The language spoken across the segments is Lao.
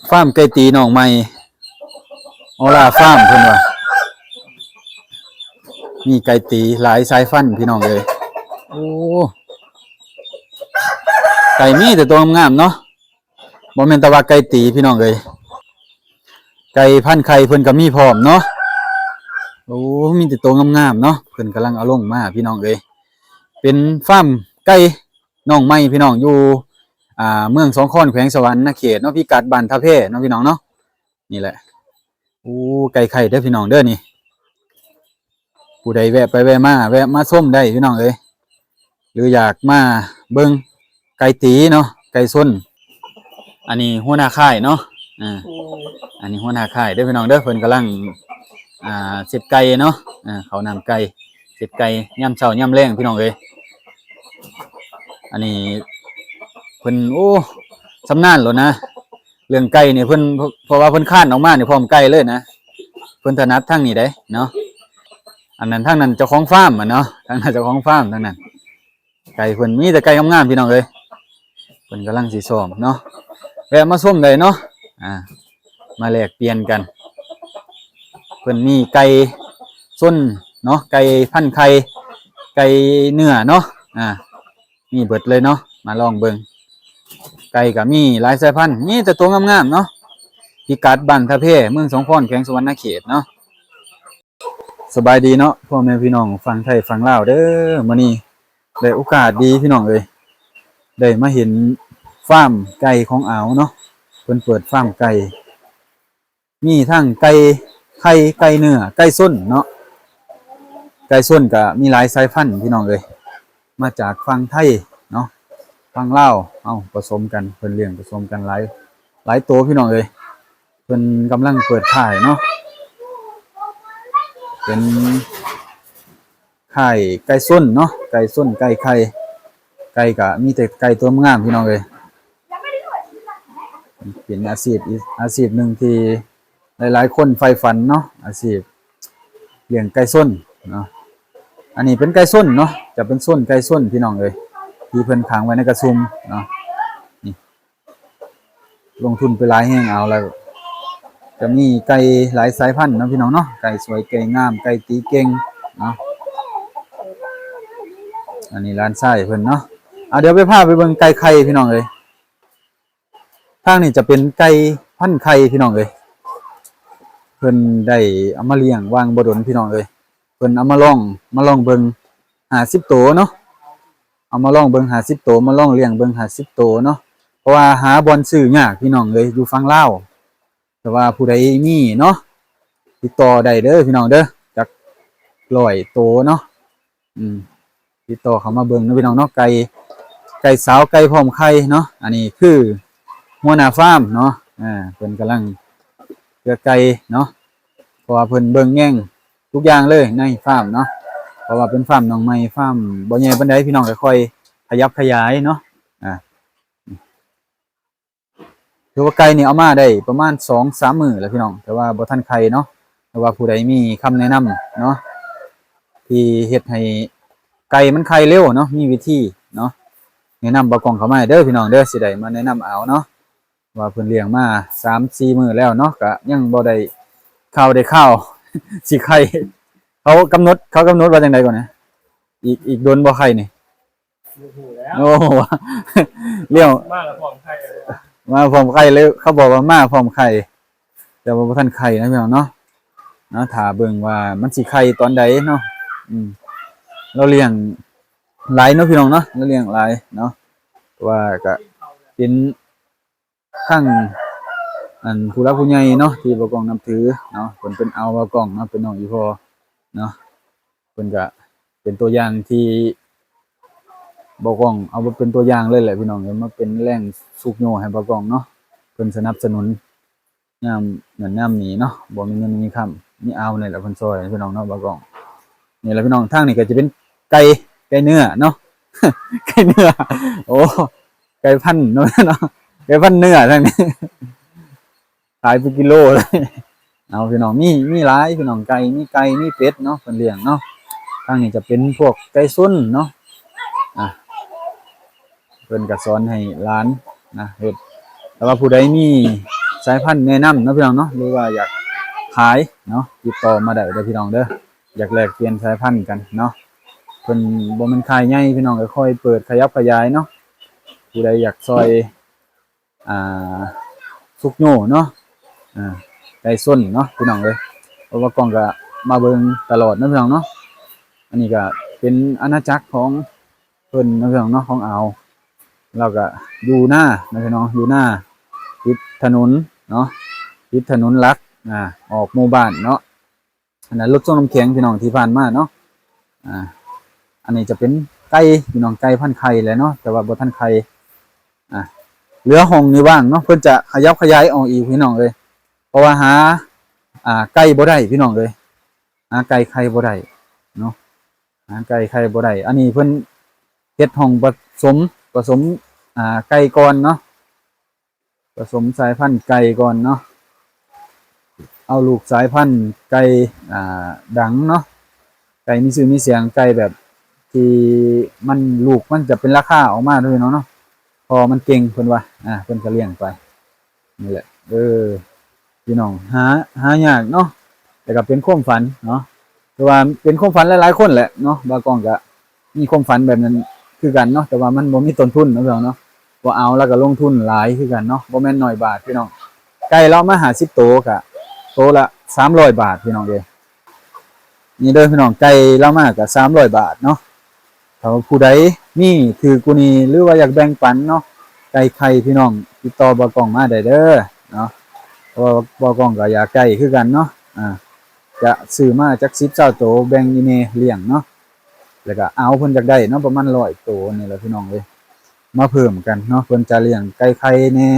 ຟາມໄກ່ຕີນ້ອງໃໝ່ ອໍລາຟາມ ເພິ່ນວ່າ ມີໄກ່ຕີຫຼາຍສາຍພັນພີ່ນ້ອງເອີຍ. ໂອ້ ໄກ່ມີແຕ່ຕົວງາມໆເນາະ ບໍ່ແມ່ນແຕ່ວ່າໄກ່ຕີພີ່ນ້ອງເອີຍ ໄກ່ພັນໄຂ່ເພິ່ນກໍມີພ້ອມເນາະ. ໂອ້ ມີແຕ່ໂຕງາມໆເນາະ ເພິ່ນກຳລັງເອົາລົງມາພີ່ນ້ອງເອີຍ. ເປັນຟາມໄກ່ນ້ອງໃໝ່ພີ່ນ້ອງ ຢູ່ ອ່າ ເມືອງສອງຄອນ ແຂວງສະຫວັນນະເຂດເນາະ ພິກັດບ້ານທ່າແພເນາະພີ່ນ້ອງເນາະ. ນີ້ແຫຼະ ໂອ້ ໄກ່ໄຂ່ເດີພີ່ນ້ອງເດີນີ້. ຜູ້ໃດແວະໄປແວະມາ ແວະມາຊົມໄດ້ພີ່ນ້ອງເອີຍ ຫຼືຢາກມາເບິ່ງໄກ່ຕີເນາະ ໄກ່ຊົນ. ອັນນີ້ຫົວໜ້າຄ້າຍເນາະ ອາ ອັນນີ້ຫົວໜ້າຄ້າຍເດີພີ່ນ້ອງເດີ ເພິ່ນກຳລັງ ອ່າ ເຊັດໄກ່ເນາະ ເຂົ້ານ້ຳໄກ່ ເຊັດໄກ່ຍາມເຊົ້າຍາມແລງພີ່ນ້ອງເອີຍ. ອັນນີ້ເພິ່ນ ໂອ້ ຊຳນານໂລດນະ ເລື່ອງໄກ່ນີ້ເພິ່ນ ເພາະວ່າເພິ່ນຄານອອກມານີ້ພ້ອມໄກ່ເລີຍນະ ເພິ່ນຖະໜັດທາງນີ້ເດ້ເນາະ. ອັນນັ້ນ ທາງນັ້ນເຈົ້າຂອງຟາມຫັ້ນເນາະ ທາງນັ້ນເຈົ້າຂອງຟາມ ທາງນັ້ນໄກ່ເພິ່ນມີແຕ່ໄກ່ງາມໆພີ່ນ້ອງເອີຍ. ເພິ່ນກຳລັງຊິຊ້ອມເນາະ ແວະມາຊົມໄດ້ເນາະ ອ່າ ມາແລກປ່ຽນກັນ. ເພິ່ນມີໄກ່ຊົນເນາະ ໄກ່ພັນໄຂ່ ໄກ່ເນື້ອເນາະ ອ່າ ມີເບິດເລີຍເນາະ ມາລອງເບິ່ງ. ໄກ່ກໍມີຫຼາຍສາຍພັນ ມີແຕ່ໂຕງາມໆເນາະ. ພິກັດບ້ານທ່າແພ ເມືອງສອງຄອນ ແຂວງສະຫວັນນະເຂດເນາະ. ສະບາຍດີເນາະ ພໍ່ແມ່ພີ່ນ້ອງຝັ່ງໄທຝັ່ງລາວເດີ. ມື້ນີ້ໄດ້ໂອກາດດີພີ່ນ້ອງເອີຍ ໄດ້ມາເຫັນຟາມໄກ່ຂອງອາວເນາະ ເພິ່ນເປີດຟາມໄກ່ ມີທັງໄກ່ໄຂ່ ໄກ່ເນື້ອ ໄກ່ຊົນເນາະ. ໄກ່ຊົນກະມີຫຼາຍສາຍພັນພີ່ນ້ອງເອີຍ ມາຈາກຝັ່ງໄທເນາະ ຝັ່ງລາວ ເອົາປະສົມກັນ ເພິ່ນລ້ຽງປະສົມກັນຫຼາຍ ຫຼາຍໂຕພີ່ນ້ອງເອີຍ. ເພິ່ນກຳລັງເປີດຄ້າຍເນາະ ເປັນຄ້າຍໄກ່ຊົນເນາະ ໄກ່ຊົນ ໄກ່ໄຂ່ ໄກ່ກະມີແຕ່ໄກ່ຕົວງາມພີ່ນ້ອງເອີຍ. ເປັນອາຊີບອີກອາຊີບໜຶ່ງທີ່ຫຼາຍໆຄົນໃຝ່ຝັນເນາະ ອາຊີບລ້ຽງໄກ່ຊົນເນາະ. ອັນນີ້ເປັນໄກ່ຊົນເນາະ ຈະເປັນຊົນໄກ່ຊົນພີ່ນ້ອງເອີຍ ທີ່ເພິ່ນຂັງໄວ້ໃນກະຊຸມເນາະ. ນີ້ ລົງທຶນໄປຫຼາຍແຮງເອົາ ແລ້ວຈະມີໄກ່ຫຼາຍສາຍພັນເນາະພີ່ນ້ອງເນາະ ໄກ່ສວຍໄກ່ງາມ ໄກ່ຕີເກັ່ງເນາະ. ອັນນີ້ຫຼານຊາຍເພິ່ນເນາະ. ອ່າ ດຽວໄປພາໄປເບິ່ງໄກ່ໄຂ່ພີ່ນ້ອງເອີຍ. ທາງນີ້ຈະເປັນໄກ່ພັນໄຂ່ພີ່ນ້ອງເອີຍ ເພິ່ນໄດ້ເອົາມາລ້ຽງຫວ່າງບໍ່ດົນພີ່ນ້ອງເອີຍ. ເພິ່ນເອົາມາລອງ ມາລອງເບິ່ງຫ້າສິບໂຕເນາະ ເອົາມາລອງເບິ່ງຫ້າສິບໂຕ ມາລອງລ້ຽງເບິ່ງຫ້າສິບໂຕເນາະ. ເພາະວ່າຫາບ່ອນຊື້ຍາກພີ່ນ້ອງເອີຍ ຢູ່ຝັ່ງລາວ. ແຕ່ວ່າຜູ້ໃດມີເນາະ ຕິດຕໍ່ໄດ້ເດີພີ່ນ້ອງເດີ ຈັກຮ້ອຍໂຕເນາະ. ອືມ ຕິດຕໍ່ເຂົ້າມາເບິ່ງເນາະພີ່ນ້ອງເນາະ. ໄກ່ ໄກ່ສາວ ໄກ່ພ້ອມໄຂ່ເນາະ. ອັນນີ້ຄືຫົວໜ້າຟາມເນາະ ອ່າ ເພິ່ນກຳລັງເລືອກໄກ່ເນາະ ເພາະວ່າເພິ່ນເບິ່ງແຍງທຸກຢ່າງເລີຍໃນຟາມເນາະ. ເພາະວ່າເປັນຟາມນ້ອງໃໝ່ ຟາມບໍ່ໃຫຍ່ປານໃດ ພີ່ນ້ອງກໍຄ່ອຍຂະຫຍັບຂະຫຍາຍເນາະ. ອ່າ ຖືວ່າໄກ່ນີ້ເອົາມາໄດ້ປະມານສອງສາມມື້ແລ້ວພີ່ນ້ອງ ແຕ່ວ່າບໍ່ທັນໄຂ່ເນາະ. ແຕ່ວ່າຜູ້ໃດມີຄຳແນະນຳເນາະ ທີ່ເຮັດໃຫ້ໄກ່ມັນໄຂ່ເລັວເນາະ ມີວິທີເນາະ ແນະນຳບ່າວກ້ອງເຂົ້າມາເດີພີ່ນ້ອງເດີ ຊິໄດ້ມາແນະນຳເອົາເນາະ. ວ່າເພິ່ນລ້ຽງມາສາມສີ່ມື້ແລ້ວເນາະ ກະຍັງບໍ່ໄດ້ຂ່າວໄດ້ຄາວ ຊິໄຂ່. ເຂົາກຳນົດ ເຂົາກຳນົດວ່າຈັ່ງໃດກ່ອນນະ? ອີກ ອີກດົນບໍ່ໄຂ່ນີ້? ບໍ່ຮູ້ແລ້ວ ໂອ້ ລ້ຽງ ມາແລ້ວພ້ອມໄຂ່ເລີຍ ມາພ້ອມໄຂ່ເລີຍ ເຂົາບອກວ່າມາພ້ອມໄຂ່ ແຕ່ວ່າບໍ່ທັນໄຂ່ນະພີ່ນ້ອງເນາະ. ເນາະ ຖ້າເບິ່ງວ່າມັນຊິໄຂ່ຕອນໃດເນາະ. ອືມ ລາວລ້ຽງຫຼາຍເນາະພີ່ນ້ອງເນາະ ລາວລ້ຽງຫຼາຍເນາະ. ແຕ່ວ່າກະເປັນ ທັງ ອັນ ຜູ້ຫຼັກຜູ້ໃຫຍ່ເນາະ ທີ່ບ່າວກ້ອງນັບຖືເນາະ ເພິ່ນເປັນອາວບ່າວກ້ອງເນາະ ເປັນນ້ອງອີ່ພໍ່ເນາະ. ເພິ່ນກະເປັນຕົວຢ່າງທີ່ບ່າວກ້ອງເອົາມາເປັນຕົວຢ່າງເລີຍແຫຼະພີ່ນ້ອງເອີຍ ມາເປັນແຮງຊຸກຍູ້ໃຫ້ບ່າວກ້ອງເນາະ. ເພິ່ນສະໜັບສະໜູນຍາມນັ້ນຍາມນີ້ເນາະ ບໍ່ມີເງິນມີຄຳ ມີອາວນີ້ແຫຼະເພິ່ນຊ່ອຍພີ່ນ້ອງເນາະ ບ່າວກ້ອງ. ນີ້ແຫຼະພີ່ນ້ອງ ທາງນີ້ກໍຈະເປັນໄກ່ ໄກ່ເນື້ອເນາະ ໄກ່ເນື້ອ ໂອ້ ໄກ່ພັນເນາະ ໄກ່ພັນເນື້ອທາງນີ້ ຂາຍເປັນກິໂລເລີຍ. ເອົາພີ່ນ້ອງ ມີ ມີຫຼາຍພີ່ນ້ອງ ໄກ່ມີໄກ່ມີເປັດເນາະ ເພິ່ນລ້ຽງເນາະ. ທາງນີ້ຈະເປັນພວກໄກ່ຊົນເນາະ ອ່າ ເພິ່ນກໍສອນໃຫ້ຫຼານນະ ເຮັດ ແຕ່ວ່າຜູ້ໃດມີສາຍພັນແນະນຳເນາະ ພີ່ນ້ອງເນາະ ຫຼືວ່າຢາກຂາຍເນາະ ຕິດຕໍ່ມາໄດ້ເດີ ພີ່ນ້ອງເດີ. ຢາກແລກປ່ຽນສາຍພັນກັນເນາະ ເພິ່ນບໍ່ແມ່ນຂາຍໃຫຍ່ ພີ່ນ້ອງ ກໍຄ່ອຍເປີດຂະຫຍັບຂະຫຍາຍເນາະ. ຜູ້ໃດຢາກຊ່ອຍ ອ່າ ຊຸກໂຍເນາະ ອ່າ ໄກ່ຊົນເນາະ ພີ່ນ້ອງເອີຍ. ເພາະວ່າກ້ອງກໍມາເບິ່ງຕະຫຼອດເນາະ ພີ່ນ້ອງເນາະ. ອັນນີ້ກໍເປັນອານາຈັກຂອງເພິ່ນເນາະ ພີ່ນ້ອງເນາະ ຂອງອາວ. ລາວກໍຢູ່ນາເນາະ ພີ່ນ້ອງ ຢູ່ນາ ຕິດຖະໜົນເນາະ ຕິດຖະໜົນຫຼັກ ອ່າ ອອກໝູ່ບ້ານເນາະ. ອັນນັ້ນລົດສົ່ງນ້ຳແຂງ ພີ່ນ້ອງ ທີ່ຜ່ານມາເນາະ. ອ່າ ອັນນີ້ຈະເປັນໄກ່ ພີ່ນ້ອງ ໄກ່ພັນໄຂ່ແຫຼະເນາະ ແຕ່ວ່າບໍ່ທັນໄຂ່. ອ່າ ເຫຼືອຫ້ອງນີ້ວ່າງເນາະ ເພິ່ນຈະຂະຫຍັບຂະຫຍາຍອອກອີກ ພີ່ນ້ອງເອີຍ. ເພາະວ່າຫາ ອ່າ ໄກ່ບໍ່ໄດ້ ພີ່ນ້ອງເອີຍ ຫາໄກ່ໄຂ່ບໍ່ໄດ້ເນາະ ຫາໄກ່ໄຂ່ບໍ່ໄດ້. ອັນນີ້ເພິ່ນເຮັດຫ້ອງປະສົມ ປະສົມ ອ່າ ໄກ່ກ່ອນເນາະ. ປະສົມສາຍພັນໄກ່ກ່ອນເນາະ ເອົາລູກສາຍພັນໄກ່ ອ່າ ດັງເນາະ ໄກ່ມີຊື່ມີສຽງ ໄກ່ແບບທີ່ມັນ ລູກມັນຈະເປັນລາຄາອອກມາເນາະ ພີ່ນ້ອງເນາະ ເພາະວ່າມັນເກັ່ງ ເພິ່ນວ່າ ອ່າ ເພິ່ນກໍລ້ຽງໄປ. ນີ້ແຫຼະ ເອີ ພີ່ນ້ອງ ຫາ ຫາຍາກເນາະ ແຕ່ກໍເປັນຄວາມຝັນເນາະ ແຕ່ວ່າເປັນຄວາມຝັນຫຼາຍໆຄົນແຫຼະເນາະ. ບ່າວກ້ອງກໍມີຄວາມຝັນແບບນັ້ນຄືກັນເນາະ ແຕ່ວ່າມັນບໍ່ມີຕົ້ນທຶນເນາະ ພີ່ນ້ອງເນາະ. ບໍ່ເອົາແລ້ວກໍລົງທຶນຫຼາຍຄືກັນເນາະ ບໍ່ແມ່ນໜ້ອຍບາດ ພີ່ນ້ອງ. ໄກ່ລາວມາຫ້າສິບໂຕ ກະໂຕລະສາມຮ້ອຍບາດ ພີ່ນ້ອງເອີຍ. ນີ້ເດີ ພີ່ນ້ອງ ໄກ່ລາວມາກະສາມຮ້ອຍບາດເນາະ. ຖ້າວ່າຜູ້ໃດມີຖືກກວ່ານີ້ ຫຼືວ່າຢາກແບ່ງປັນເນາະ ໄກ່ໄຂ່ ພີ່ນ້ອງ ຕິດຕໍ່ບ່າວກ້ອງມາໄດ້ເດີເນາະ. ເພາະວ່າບ່າວກ້ອງກໍຢາກໄກ່ຄືກັນເນາະ ອ່າ ຈະຊື້ມາຈັກສິບຊາວໂຕ ແບ່ງອີ່ແມ່ລ້ຽງເນາະ. ແລ້ວກໍອາວເພິ່ນຢາກໄດ້ເນາະ ປະມານຮ້ອຍໂຕນີ້ແຫຼະ ພີ່ນ້ອງເອີຍ ມາເພີ່ມກັນເນາະ. ເພິ່ນຈະລ້ຽງໄກ່ໄຂ່ແດ່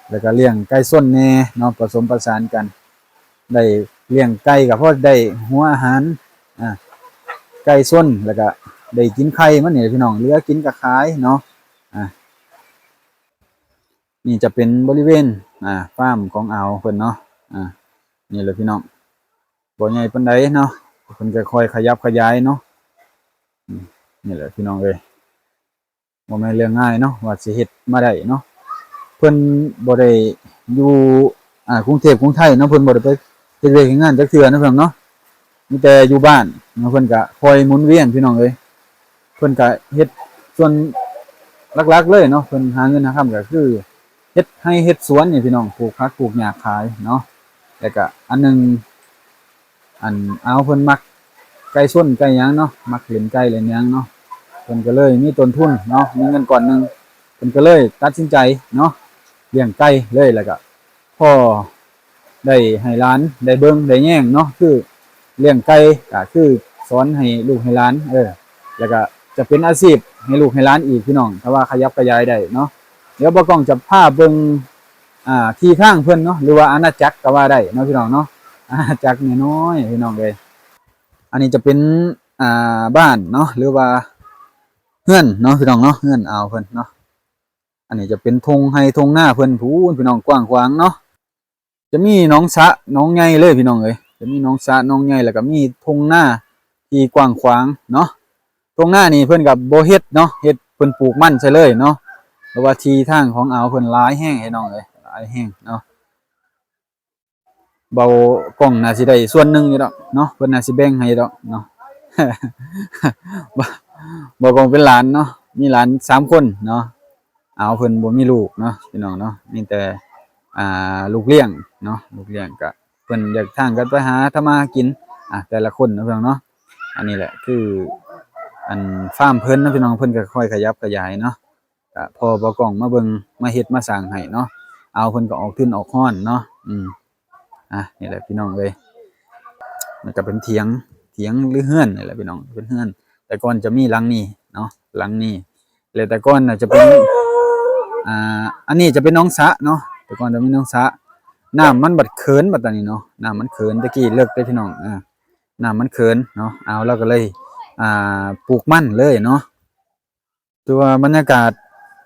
ແລ້ວກໍລ້ຽງໄກ່ຊົນແດ່ເນາະ ປະສົມປະສານກັນ. ໄດ້ລ້ຽງໄກ່ກໍພໍໄດ້ຫົວອາຫານ ອ່າ ໄກ່ຊົນ ແລ້ວກໍໄດ້ກິນໄຂ່ມັນນີ້ແຫຼະ ພີ່ນ້ອງ ເຫຼືອກິນກໍຂາຍເນາະ. ອ່າ ນີ້ຈະເປັນບໍລິເວນ ອ່າ ຟາມຂອງອາວເພິ່ນເນາະ. ອ່າ ນີ້ແຫຼະ ພີ່ນ້ອງ ບໍ່ໃຫຍ່ປານໃດເນາະ ເພິ່ນກໍຄ່ອຍຂະຫຍັບຂະຫຍາຍເນາະ. ອືມ ນີ້ແຫຼະ ພີ່ນ້ອງເອີຍ ບໍ່ແມ່ນເລື່ອງງ່າຍເນາະ ວ່າຊິເຮັດມາໄດ້ເນາະ. ເພິ່ນບໍ່ໄດ້ຢູ່ ອ່າ ກຸງເທບກຸງໄທເນາະ ເພິ່ນບໍ່ໄດ້ໄປເຮັດວຽກເຮັດງານຈັກເທື່ອເນາະ ພີ່ນ້ອງເນາະ ມີແຕ່ຢູ່ບ້ານເນາະ. ເພິ່ນກະຄອຍໝູນວຽນ ພີ່ນ້ອງເອີຍ ເພິ່ນກະເຮັດສ່ວນຫຼັກໆເລີຍເນາະ ເພິ່ນຫາເງິນຫາຄຳກະຄືເຮັດໄຮ່ເຮັດສວນນີ້ ພີ່ນ້ອງ ປູກຜັກປູກຫຍ້າຂາຍເນາະ. ແລ້ວກະອັນໜຶ່ງ ອັນ ອາວເພິ່ນມັກໄກ່ຊົນໄກ່ຫຍັງເນາະ ມັກຫຼິ້ນໄກ່ຫຼິ້ນຫຍັງເນາະ ເພິ່ນກໍເລີຍມີຕົ້ນທຶນເນາະ ມີເງິນກ້ອນໜຶ່ງ ເພິ່ນກໍເລີຍຕັດສິນໃຈເນາະ ລ້ຽງໄກ່ເລີຍ. ແລ້ວກໍພໍໄດ້ໃຫ້ຫຼານໄດ້ເບິ່ງໄດ້ແຍງເນາະ ຄືລ້ຽງໄກ່ກໍຄືສອນໃຫ້ລູກໃຫ້ຫຼານ ເອີ ແລ້ວກໍຈະເປັນອາຊີບໃຫ້ລູກໃຫ້ຫຼານອີກ ພີ່ນ້ອງ ຖ້າວ່າຂະຫຍັບຂະຫຍາຍໄດ້ເນາະ. ດຽວບ່າວກ້ອງຈະພາເບິ່ງ ອ່າ ທີ່ທາງເພິ່ນເນາະ ຫຼືວ່າອານາຈັກກໍວ່າໄດ້ເນາະ ພີ່ນ້ອງເນາະ ອານາຈັກນ້ອຍໆ ພີ່ນ້ອງເອີຍ. ອັນນີ້ຈະເປັນ ອ່າ ບ້ານເນາະ ຫຼືວ່າເຮືອນເນາະ ພີ່ນ້ອງເນາະ ເຮືອນອາວເພິ່ນເນາະ. ອັນນີ້ຈະເປັນທົ່ງໄຮ່ທົ່ງນາເພິ່ນພຸ້ນ ພີ່ນ້ອງ ກວ້າງຂວາງເນາະ. ຈະມີໜອງສະໜອງໃຫຍ່ເລີຍ ພີ່ນ້ອງເອີຍ ຈະມີໜອງສະໜອງໃຫຍ່ ແລ້ວກໍມີທົ່ງນາທີ່ກວ້າງຂວາງເນາະ. ທົ່ງນານີ້ເພິ່ນກໍບໍ່ເຮັດເນາະ ເຮັດ ເພິ່ນປູກມັນໃສ່ເລີຍເນາະ ເພາະວ່າທີ່ທາງຂອງອາວເພິ່ນຫຼາຍແຮງ ພີ່ນ້ອງເອີຍ ຫຼາຍແຮງເນາະ. ບ່າວກ້ອງໜ້າຊິໄດ້ສ່ວນໜຶ່ງຢູ່ດອກເນາະ ເພິ່ນໜ້າຊິແບ່ງໃຫ້ດອກເນາະ. ບ່າວ ບ່າວກ້ອງເປັນຫຼານເນາະ ມີຫຼານສາມຄົນເນາະ. ອາວເພິ່ນບໍ່ມີລູກເນາະ ພີ່ນ້ອງເນາະ ມີແຕ່ ອ່າ ລູກລ້ຽງເນາະ ລູກລ້ຽງ ກະເພິ່ນຢາກທາງກັນໄປຫາທຳມາຫາກິນ ອ່າ ແຕ່ລະຄົນເນາະ ພີ່ນ້ອງເນາະ. ອັນນີ້ແຫຼະຄື ອັນ ຟາມເພິ່ນເນາະ ພີ່ນ້ອງ ເພິ່ນກໍຄ່ອຍຂະຫຍັບຂະຫຍາຍເນາະ. ກະພໍບ່າວກ້ອງມາເບິ່ງມາເຮັດມາສ້າງໃຫ້ເນາະ ອາວເພິ່ນກໍອອກທຶນອອກຮອນເນາະ. ອືມ ອ່ະ ນີ້ແຫຼະ ພີ່ນ້ອງເອີຍ ມັນກໍເປັນຖຽງ ຖຽງ ຫຼື ເຮືອນນີ້ແຫຼະ ພີ່ນ້ອງ ເປັນເຮືອນ. ແຕ່ກ່ອນຈະມີຫຼັງນີ້ເນາະ ຫຼັງນີ້ ແລະ ແຕ່ກ່ອນນະຈະເປັນ ອ່າ ອັນນີ້ຈະເປັນໜອງສະເນາະ ແຕ່ກ່ອນຈະມີໜອງສະ ນ້ຳມັນບັດເຂີນບັດຕານີ້ເນາະ ນ້ຳມັນເຂີນ ແຕ່ກີ້ເລິກເດ້ ພີ່ນ້ອງ ອ່າ ນ້ຳມັນເຂີນເນາະ. ອາວ ລາວກໍເລີຍ ອ່າ ປູກມັນເລີຍເນາະ. ຖືວ່າບັນຍາກາດ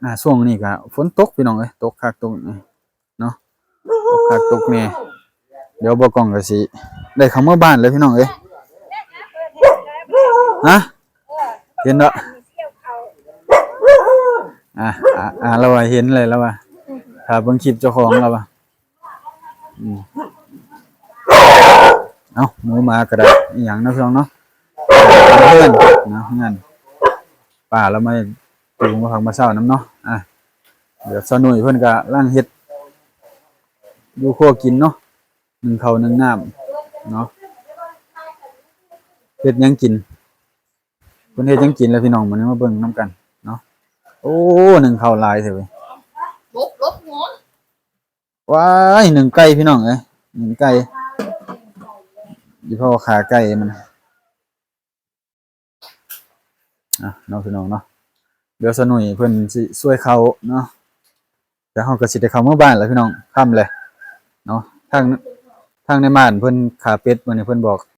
ອ່າ ຊ່ວງນີ້ກໍຝົນຕົກ ພີ່ນ້ອງເອີຍ ຕົກຄັກຕົກແນ່ເນາະ ຕົກຄັກຕົກແນ່. ດຽວບ່າວກ້ອງກໍຊິໄດ້ເຂົ້າເມືອບ້ານແລ້ວ ພີ່ນ້ອງເອີຍ. ຮະ ເຫັນເນາະ ອ່າ ອ່າ ລາວວ່າເຫັນແລ້ວ ລາວວ່າ ຖ້າເບິ່ງຄລິບເຈົ້າຂອງລາວວ່າ ອືມ ເອົ້າ ໝູໝາກໍໄດ້ ອີ່ຫຍັງເນາະ ພີ່ນ້ອງເນາະ ເຮືອນເນາະ ເຮືອນ ປ້າລາວມາ ປຸງມາພັກມາເຊົານຳເນາະ. ອ່ະ ດຽວສາວໜຸ້ຍເພິ່ນກະລັງເຮັດຢູ່ຄົວກິນເນາະ ໜຶ້ງເຂົ້າໜຶ້ງນ້ຳເນາະ ເຮັດຫຍັງກິນ ເພິ່ນເຮັດຫຍັງກິນລະພີ່ນ້ອງ ມື້ນີ້ມາເບິ່ງນຳກັນເນາະ. ໂອ້ ໜຶ້ງເຂົ້າຫຼາຍແທ້ເວີຍ ຫຼົບ ຫຼົບຫົວ ວ້າຍ ໜຶ້ງໄກ່ພີ່ນ້ອງເອີຍ ໜຶ້ງໄກ່ ອີ່ພໍ່ຂາໄກ່ມັນ ອ່ະເນາະ ພີ່ນ້ອງເນາະ ດຽວສາວໜຸ້ຍເພິ່ນຊິຊ່ວຍເຂົ້າເນາະ ແລ້ວເຮົາກໍຊິໄດ້ເຂົ້າເມືອບ້ານແລ້ວພີ່ນ້ອງ ຄ່ຳແລ້ວເນາະ. ທາງ ທາງໃນບ້ານເພິ່ນຂ້າເປັດ ມື້ນີ້ເພິ່ນບອກ